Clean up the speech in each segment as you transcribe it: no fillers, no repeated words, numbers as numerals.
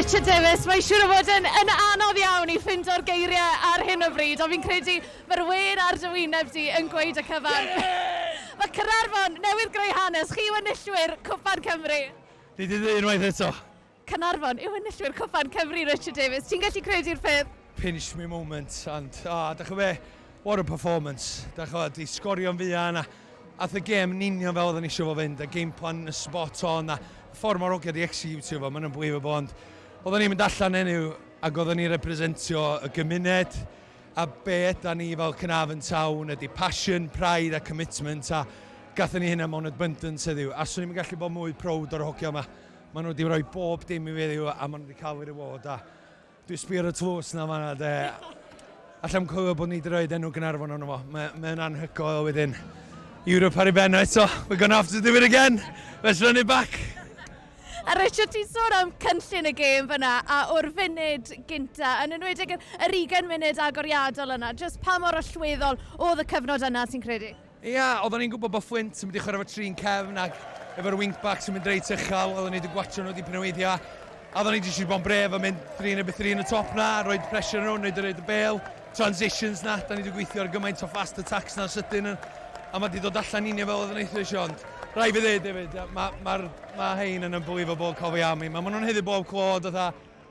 Richard Davies, mae'n siŵr o fod yn, yn anodd iawn i ffindo'r geiriau ar hyn o bryd, ond fi'n credu mae'r wên ar dy wyneb di yn gweud y cyfan. Mae Caernarfon newydd greu hanes, chi yw enillwyr Cwpan Cymru. Ni di ddweud unwaith eto. Caernarfon yw enillwyr Cwpan Cymru, Richard Davies. Ti'n gallu credu'r peth? Pinch me moment, and, ah, da chi be, what a performance. Da chi di sgorio'n fuan, a ath y gêm yn union fel oedden ni eisiau fo fynd, a game plan yn spot on, a ffordd mae'r hogia di executio fo, mae'n unbelievable, ond oedden ni'n mynd allan enw ac oedden ni'n representio y gymuned, a be yda ni fel Caernarfon Town ydy passion, pride a commitment, a gathon ni hynna mewn abundance heddiw, a swn i'n gallu bod mwy proud o'r hogia yma. Maen nhw wedi rhoi bob dim i fi heddiw, a maen nhw wedi cael eu reward, a Dwi'n sbio ar y tlws na fanna de. Alla'm cofio bod ni wedi rhoi enw Gaernarfon arno fo. Mae'n mae anhygoel wedyn. Europe ar ei ben eto. We're gonna have to do it again. Let's run it back. A Richard, ti'n sôn am cynllun y gêm fyna, a o'r funud gynta, yn enwedig yr 20 munud agoriadol yna, jyst pa mor allweddol oedd y cyfnod yna, ti'n credu? Ia, oedden ni'n gwybod bod Flint yn mynd i chwarae efo trin cefn ac efo'r wingbacks yn mynd reit uchel, oedden ni wedi gwatio nhw dipyn o weithiau. A oedden ni jyst eisiau bod yn bref a mynd 3 neu 3 yn y top na, roed pressure nhw, wneud y roed y bêl, transitions na, da ni wedi gweithio ar gymaint o fast attacks na sydyn, a mae wedi dod allan union fel oedden ni eisiau, ond rhaid fi ddweud hefyd, mae ma, ma hein yn unbelievable cofio am i. Mae nhw'n haeddu bob clod, fatha,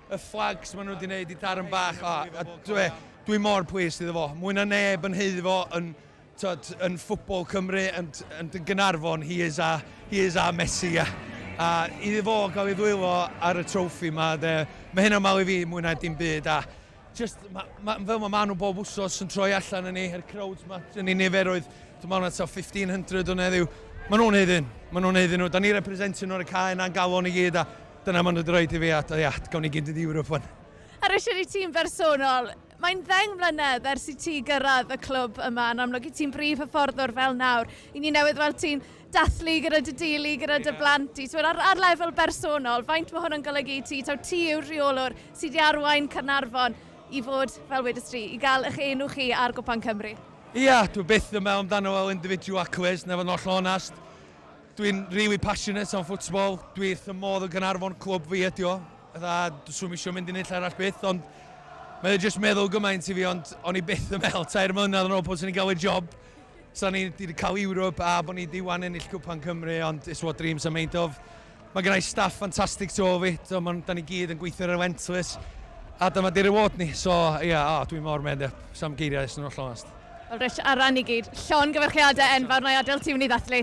y flags maen nhw wedi gwneud i darn bach, a, a dwi, dwi mor pleased iddo fo. Mwy na neb yn haeddu fo yn Tod, yn ffwbol Cymru, yn, yn, yn Gaernarfon, he is our, he is our Messi. A, a iddo fo gael ei ddwylo ar y troffi ma, de, mae hynna'n malu fi mwy na dim byd. A just, ma, ma, fel mae maen nhw bob wsos yn troi allan yn ni, yr crowds ma, yn ei niferoedd, dwi'n meddwl na tua 1500 o'n heddiw. Maen nhw'n haeddu, maen nhw'n haeddu nhw. Da ni representio nhw ar y cae yna'n galon i gyd, a dyna maen nhw wedi rhoi i fi, a ia, gawn ni gyd i Europe wan. A Richard, i ti'n bersonol, Mae'n ddeng mlynedd ers i ti gyrraedd y clwb yma, yn amlwg i ti'n brif hyfforddwr fel nawr. I ni newydd weld ti'n dathlu gyda dy deulu, gyda dy blant di. Twyd, ar, ar lefel bersonol, faint mae hwn yn golygu i ti? Taw ti yw'r rheolwr sydd wedi arwain Caernarfon i fod, fel wedys ti, i gael eich enw chi ar Gwpan Cymru. Ia, dwi byth yn meddwl amdano fel individual accolades, na fod yn hollol onast. Dwi'n really passionate am football, dwi wrth y modd yn Gaernarfon, clwb fi ydi o. Fatha, swn i'm isio mynd i nunlle arall byth, ond mae o jyst meddwl gymaint i fi, ond o'n i byth yn meddwl 3 mlynedd yn ôl pan swn i'n gael y job, so ni wedi cael Europe a bod ni wedi wan ennill Cwpan Cymru, ond it's what dreams are made of. Mae gennau staff ffantastig tu ôl fi, so ma, da ni gyd yn gweithio relentless, a dyma di reward ni, so ia, yeah, oh, dwi'n mor made up, sam geiriau, sy'n hollol onest. Wel, Rich, ar ran i gyd, llongyfarchiadau enfawr, na i adael ti fynd i ddathlu.